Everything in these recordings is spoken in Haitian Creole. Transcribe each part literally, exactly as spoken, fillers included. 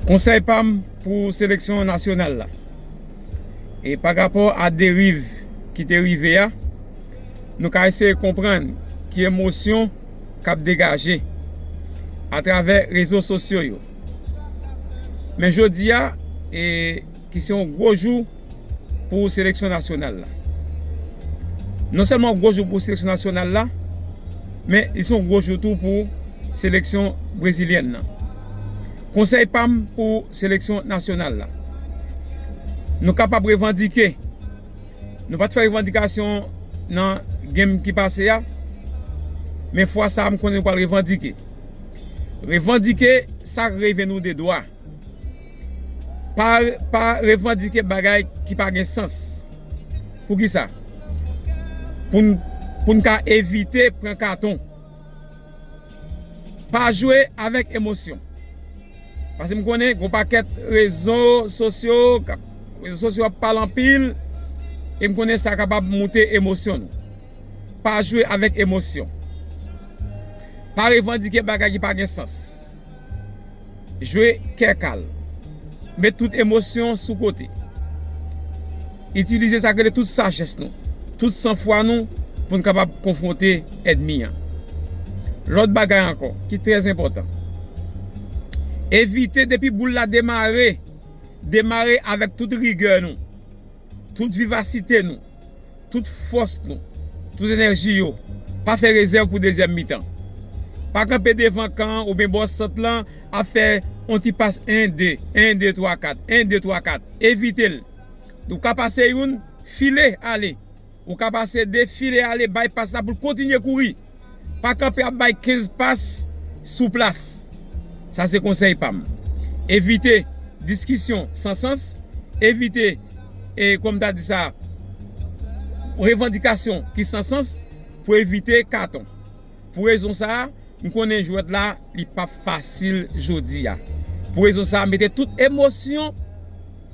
Konsèy pa m pou seleksyon nasyonal la. E pa rapò a deriv ki te rive a, nou ka eseye konprann ki emosyon k ap degaje atravè rezo sosyo yo. Men jodi a, e, ki se yon gwo jou pou seleksyon nasyonal la. Non sèlman yon gwo jou pou seleksyon nasyonal la, men li se yon gwo jou tou pou seleksyon brezilyèn nan. Konsèy pa m pou seleksyon nasyonal la. Nou kapab revandike. Nou pa t fè revandikasyon nan game ki pase a, men fwa sa a m konnen nou pral revandike. Revandike sa k rive nou de dwa. Pa, pa revandike bagay ki pa gen sans. Poukisa? Pou n, pou n ka evite pran katon. Pa jwe avèk emosyon. Paske m konnen gon pakèt rezo sosyo, k ap, rezo sosyo ap pale anpil, e m konnen sa kapab moute emosyon nou. Pa jwe avèk emosyon. Pa revandike bagay ki pa gen sans. Jwe kè kal. Met tout emosyon sou kote. Itilize sa k rele tout sajès nou, tout sanfwa nou pou n kapab konfwonte ènmi an. Lòt bagay ankò ki trè enpòtan, evite depi boul la demare, demare avèk tout rigè nou, tout vivasite nou, tout fòs nou, tout enèji yo. Pa fè rezèv pou dezyèm mitan. Pa kanpe devan kan an oubyen bò sant lan ap fè yon ti pas en de, en de twa kat, en de twa kat. Evite l. Ou ka pase youn, file ale. Ou ka pase de, file ale, bay pas la pou l kontinye kouri. Pa kanpe ap bay kenz pas sou plas. Sa se konsèy pa m. Evite diskisyon san sans, evite, e, kòm ta di sa, revandikasyon ki san sans pou evite katon. Pou rezon sa a, m konnen jwèt la, li p ap fasil jodi a. Pou rezon sa a, mete tout emosyon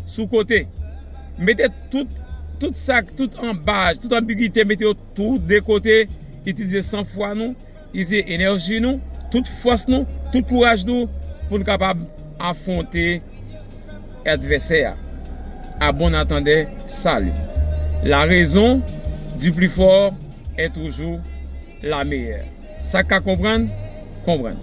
sou kote. Mete tout, tout sa, tout anbaj, tout anbigite, mete yo tou de kote. Itilize sanfwa nou, itilize enèji nou, tout fòs nou, tout kouraj nou pou n kapab afwonte advèsè a. À bon entendeur, salut. La raison du plus fort est toujours la meilleure. Sa k ka konprann, konprann.